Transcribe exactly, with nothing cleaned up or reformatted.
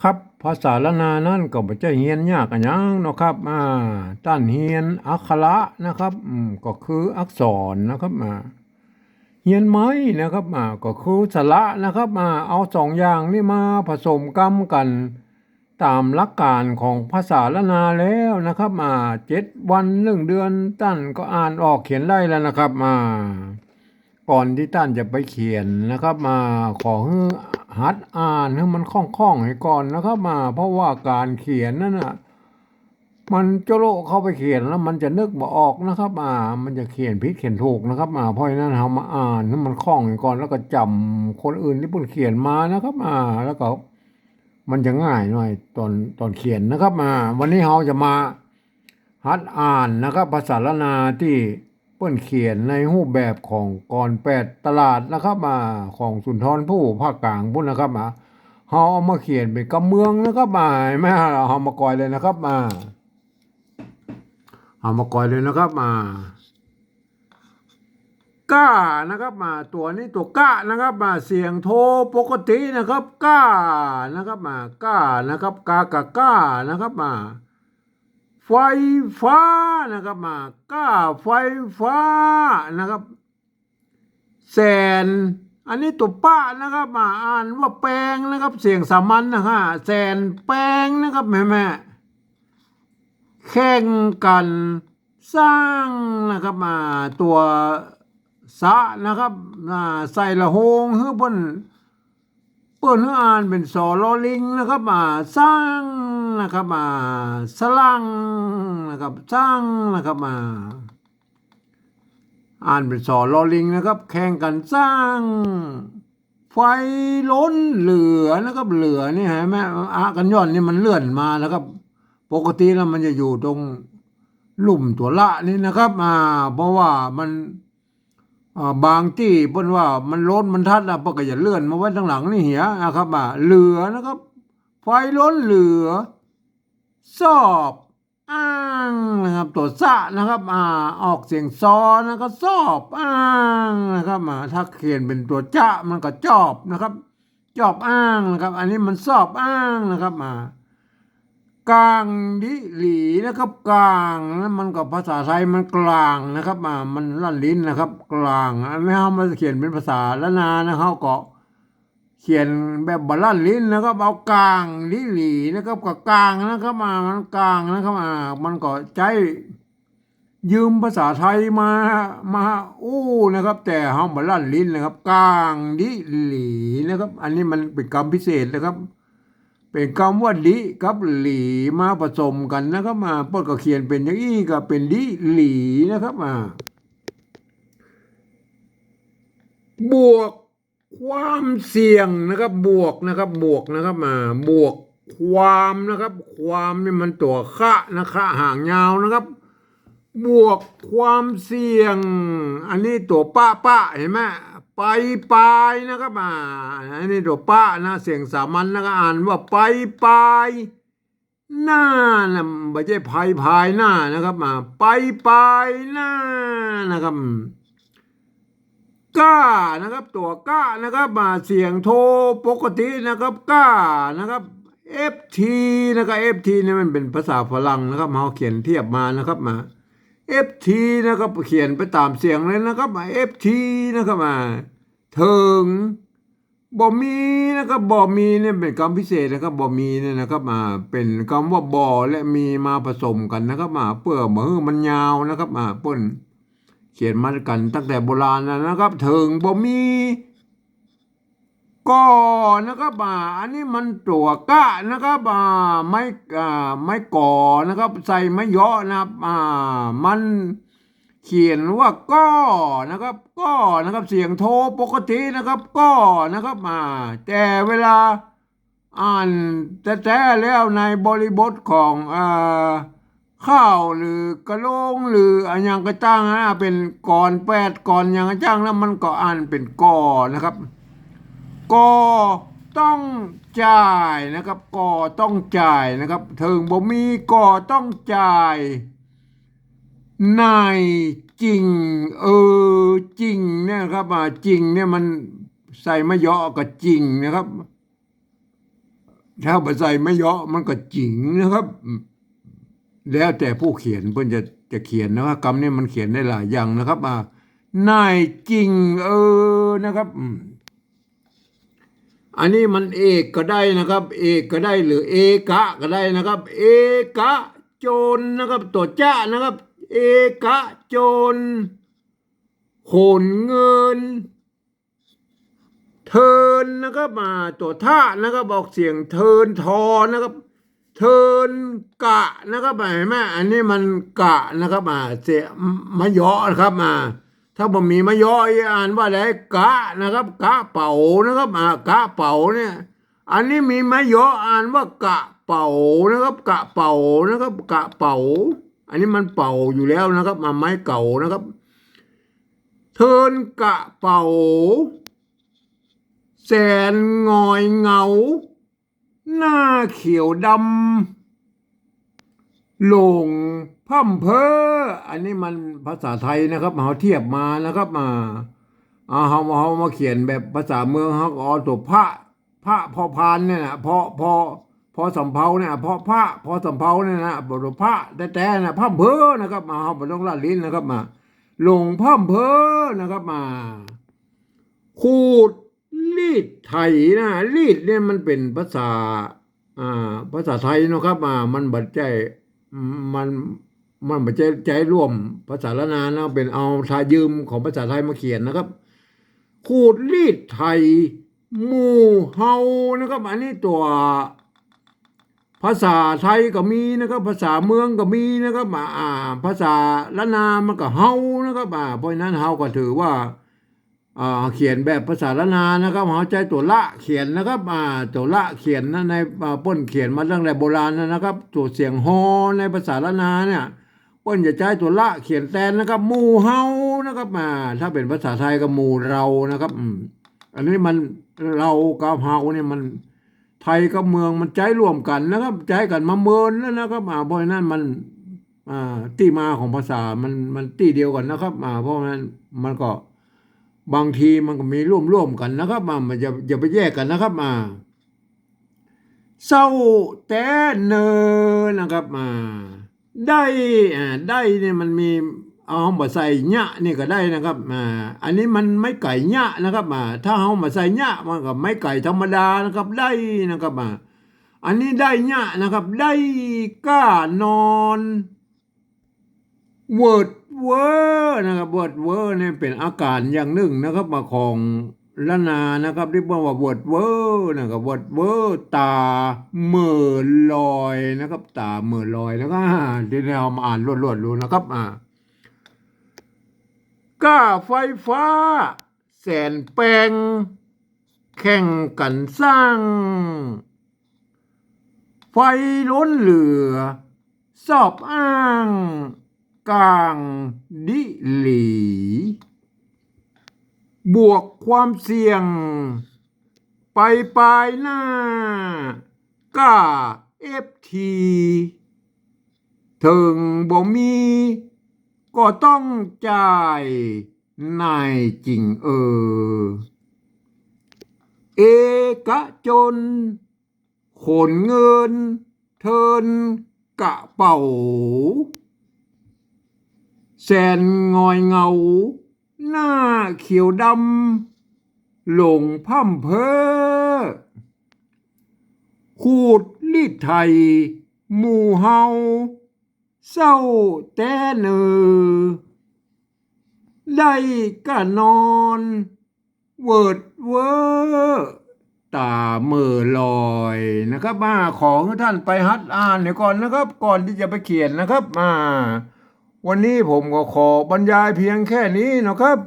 ครับ ภาษาล้านนานั้นก็บ่ใจ้เฮียนยากอะหยังเนาะครับ อ่า ต้านเฮียนอักขระนะครับ อืม ก็คืออักษรนะครับ อ่า เฮียนไม้นะครับ อ่า ก็คือสระนะครับ อ่า เอาสองอย่างนี้มาผสมกำกั๋นต๋ามหลักก๋านของภาษาล้านนาแล้วนะครับ อ่า เจ็ดวันหนึ่งเดือนต้านก็อ่านออกเขียนได้แล้วนะครับ อ่า ก่อนตี้ต้านจะไปเขียนนะครับ อ่า ขอหื้อหัดอ่านหื้อมันคล่องๆ หื้อก่อนนะครับ อ่า เพราะว่าก๋านเขียนนั้นน่ะ มันโจะโละเข้าไปเขียนแล้วมันจะนึกบ่ออกนะครับ อ่า มันจะเขียนผิดเขียนถูกนะครับ อ่า เพราะฉะนั้นเฮามาอ่านหื้อมันคล่องหื้อก่อน แล้วก็จ๋ำคนอื่นตี้เปิ้นเขียนมานะครับ อ่า แล้วก็มันจะง่ายหน่อยต๋อน ต๋อนเขียนนะครับ อ่า วันนี้เฮาจะมา หัดอ่านนะครับ ภาษาล้านนาตี้เปิ้นเขียนในรูปแบบของกลอนแปดตลาดนะครับ อ่า ของสุนทรภู่ภาคกลางปู๊นนะครับ อ่า เฮาเอามาเขียนเป๋นกำเมืองนะครับ อ่า หันก่อ เฮามากอยเลยนะครับ อ่า เฮามากอยเลยนะครับ อ่า ก้านะครับ อ่า ตั๋วนี้ตั๋วก้านะครับ อ่า เสียงโทปกตินะครับ ก้านะครับ อ่า ก้านะครับ กากับก้านะครับ อ่า ไฟฟ้านะครับ อ่า ก้าไฟฟ้านะครับ แสน อันนี้ตั๋วปะนะครับ อ่า อ่านว่าแปงนะครับ เสียงสามัญนะฮะ แสนแปงนะครับ แม่ๆ แข่งกั๋นสร้างนะครับ อ่า ตั๋วสะนะครับ อ่า ใส่ละโฮงหื้อเปิ้น เปิ้นหื้ออ่านเป๋น ส ลอ ลิง นะครับ อ่า สร้างนะครับ อ่า สร้างนะครับ สร้างนะครับ อ่า อ่านเป๋น ส ลอ ลิง นะครับ แข่งกั๋นสร้าง ไฟล้นเหลือนะครับ เหลือนี่หันก่อ อะกั๋นย่อนนี่มันเลื่อนมานะครับ ปกติแล้วมันจะอยู่ตรงลุ่มตั๋วละนี่นะครับ อ่า เพราะว่ามัน อ่า บางตี้เปิ้นว่ามันล้นมันทัดอะ เปิ้นก็จะเลื่อนมาไว้ตังหลังนี่เหียนะครับ อ่า เหลือนะครับ ไฟล้นเหลือ สอบอ้างนะครับ ตั๋วสะนะครับ อ่า ออกเสียงซอนะครับ สอบอ้างนะครับ อ่า ถ้าเขียนเป๋นตั๋วจะมันก็จอบนะครับ จอบอ้างนะครับ อันนี้มันสอบอ้างนะครับ อ่า กลางดิหลีนะครับ กลางนะ มันก็ภาษาไทยมันกลางนะครับ อ่า มันลั่นลิ้นนะครับ กลาง อันนี้เฮามาเขียนเป๋นภาษาล้านนานะ เฮาก็เขียนแบบบ่ลั่นลิ้นนะครับ เอากลางดิหลีนะครับ กับกลางนะครับ อ่า มันกลางนะครับ อ่า มันก็ใจ๊ ยืมภาษาไทยมา มาอู้นะครับ แต่เฮาบ่ลั่นลิ้นนะครับ กลางดิหลีนะครับ อันนี้มันเป๋นกำพิเศษนะครับ เป๋นกำว่าดิกับหลีมาผสมกั๋นนะครับ อ่า เปิ้นก็เขียนเป๋นอย่างอี้ก็เป๋นดิหลีนะครับ อ่า บวก ความเสี่ยงนะครับ บวกนะครับ บวกนะครับ อ่า บวกความนะครับ ความนี่มันตั๋วคะนะ คะหางยาวนะครับ บวกความเสี่ยง อันนี้ตั๋วปะ ปะ หันก่อ ไปปายนะครับ อ่า อันนี้ตั๋วปะนะ เสียงสามัญนะ ก็อ่านว่าไปปาย หน้านะ บ่ใจ้ภาย ภายหน้านะครับ อ่า ไปปายหน้านะครับ ก้านะครับ ตั๋วก้านะครับ อ่า เสียงโทปกตินะครับ ก้านะครับ เอฟที นะครับ เอฟที นี่มันเป๋นภาษาฝรั่งนะครับ เฮาเขียนเทียบมานะครับ มา เอฟที นะครับ เขียนไปต๋ามเสียงเลยนะครับ มา เอฟที นะครับ มา เถิง บ่มีนะครับ บ่มีเนี่ยเป๋นกำพิเศษนะครับ บ่มีเนี่ยนะครับ อ่า เป๋นกำว่าบ่และมีมาผสมกั๋นนะครับ อ่า เปื้อบ่หื้อมันยาวนะครับ อ่า เปิ้นเขียนมากั๋นตั้งแต่โบราณแล้วนะครับ เถิงบ่มี ก่อนะครับ อ่า อันนี้มันตั๋วก้านะครับ อ่า ไม้ อ่า ไม้ก่อนะครับ ใส่ไม้เยาะนะครับ อ่า มัน เขียนว่าก้อนะครับ ก้อนะครับ เสียงโทปกตินะครับ ก้อนะครับ อ่า แต่เวลาอ่านแต๊ๆ แล้วในบริบทของ อ่า ข้าวหรือกะโลงหรืออะหยังก็จ้างนะ เป๋นกลอนแปดกลอนหยังก็จ้างนะ มันก็อ่านเป๋นก่อนะครับ ก่อต้องจ่ายนะครับ ก่อต้องจ่ายนะครับ เถิงบ่มีก่อต้องจ่าย ในจริง เออ จริงเนี่ยครับ อ่า จริงเนี่ยมันใส่ไม้เยาะกับจริงนะครับ ถ้าบ่ใส่มะเยาะมันก็จิ๋งนะครับ แล้วแต่ผู้เขียนเปิ้นจะ จะเขียนนะครับ กำนี้มันเขียนได้หลายอย่างนะครับ อ่า นายจิ่งเออนะครับ อืม อันนี้มันเอกก็ได้นะครับ เอกก็ได้ หรือเอกะก็ได้นะครับ เอกะจนนะครับ ตั๋วจะนะครับ เอกะจน ขนเงิน เทินนะครับ อ่า ตั๋วทะนะครับ ออกเสียงเทิน ทอนะครับ เทินกะนะครับ อ่า หันก่อ อันนี้มันกะนะครับ อ่า เสียงมะเยาะนะครับ อ่า ถ้าบ่มีมะเยาะอีกอ่านว่าได๋ กะนะครับ กะเป๋านะครับ อ่า กะเป๋าเนี่ย อันนี้มีมะเยาะอ่านว่ากะเป๋านะครับ กะเป๋านะครับ กะเป๋า อันนี้มันเป๋าอยู่แล้วนะครับ มาไม้เก๋านะครับ เทินกะเป๋า แสนงอยเงา หน้าเขียวดำ หลงพร่ำเพ้อ อันนี้มันภาษาไทยนะครับ เฮาเทียบมานะครับ อ่า อ่า เฮา เฮามาเขียนแบบภาษาเมือง เฮาก็เอาตั๋วพะ พะ พอพานเนี่ยนะ พอ พอ พอสำเภาเนี่ย พอพะ พอสำเภาเนี่ยนะ ตั๋วพะแต๊ๆ นะ พร่ำเพ้อนะครับ มา เฮาบ่ต้องลัดลิ้นนะครับ มา หลงพร่ำเพ้อนะครับ มา ขูดรีดไถนะ รีดเนี่ยมันเป๋นภาษา อ่า ภาษาไทยเนาะครับ อ่า มันบ่ใจ้ มัน มันบ่ใจ้ ใจ๊ร่วมภาษาล้านนาเนาะ เป๋นเอาทายืมของภาษาไทยมาเขียนนะครับ ขูดรีดไถหมู่เฮานะครับ อันนี้ตั๋วภาษาไทยก็มีนะครับ ภาษาเมืองก็มีนะครับ อ่า อ่า ภาษาล้านนามันก็เฮานะครับ อ่า เพราะฉะนั้นเฮาก็ถือว่า อ่า เขียนแบบภาษาล้านนานะครับ เฮาใจ๊ตั๋วละเขียนนะครับ อ่า ตั๋วละเขียนนะ ใน อ่า เปิ้นเขียนมาตั้งแต่โบราณแล้วนะครับ ตั๋วเสียงฮอในภาษาล้านนาเนี่ย เปิ้นจะใจ๊ตั๋วละเขียนแตนนะครับ หมู่เฮานะครับ อ่า ถ้าเป๋นภาษาไทยก็หมู่เรานะครับ อืม อันนี้มัน เรากับเฮาเนี่ยมัน ไทยกับเมืองมันใจ๊ร่วมกั๋นนะครับ ใจ๊กั๋นมาเมินแล้วนะครับ อ่า เพราะฉะนั้นมัน อ่า ตี้มาของภาษามัน มันตี้เดียวกั๋นนะครับ อ่า เพราะฉะนั้นมันก็ บางทีมันก็มีร่วมๆ กั๋นนะครับ อ่า มันอย่า อย่าไปแยกกั๋นนะครับ อ่า เศร้าแต๊เนอนะครับ อ่า ได้ อ่า ได้เนี่ยมันมี เอา เฮาบ่ใส่เยียะนี่ก็ได้นะครับ อ่า อันนี้มันไม้ไก๋เยียะนะครับ อ่า ถ้าเฮาบ่ใส่เยียะมันก็ไม้ไก๋ธรรมดานะครับ ได้นะครับ อ่า อันนี้ได้เยียะนะครับ ได้ก้านอน เวิร์ดเว้อนะครับ เวิร์ดเว้อเนี่ยเป๋นอาก๋ารอย่างนึ่งนะครับ มาของล้านนานะครับ ตี้เปิ้นว่าเวิร์ดเว้อนะครับ เวิร์ดเว้อ ต๋าเหม่อลอยนะครับ ต๋าเหม่อลอยนะครับ อ่า ตี้เฮามาอ่านลวดๆ ดูนะครับ อ่า ก้าไฟฟ้าแสนแปง แข่งกั๋นสร้าง ไฟล้นเหลือ สอบอ้าง ก๋างดิหลี บวกความเสี่ยง ไปปายหน้า ก้าเอฟที เถิงบ่มี ก็ต้องจ่าย นายจิ่งเออ เอกะจน ขนเงิน เทินกระเป๋า แสนงอยเงา หน้าเขียวดำ หลงพร่ำเพ้อ ขูดรีดไถ หมู่เฮา เศร้าแต๊เนอ ได้ก้านอน เวิร์ดเว้อ ต๋าเหม่อลอยนะครับ อ่า ขอหื้อต้านไปหัดอ่านเหียก่อนนะครับ ก่อนตี้จะไปเขียนนะครับ อ่า วันนี้ผมก็ขอบรรยายเพียงแค่นี้นะครับ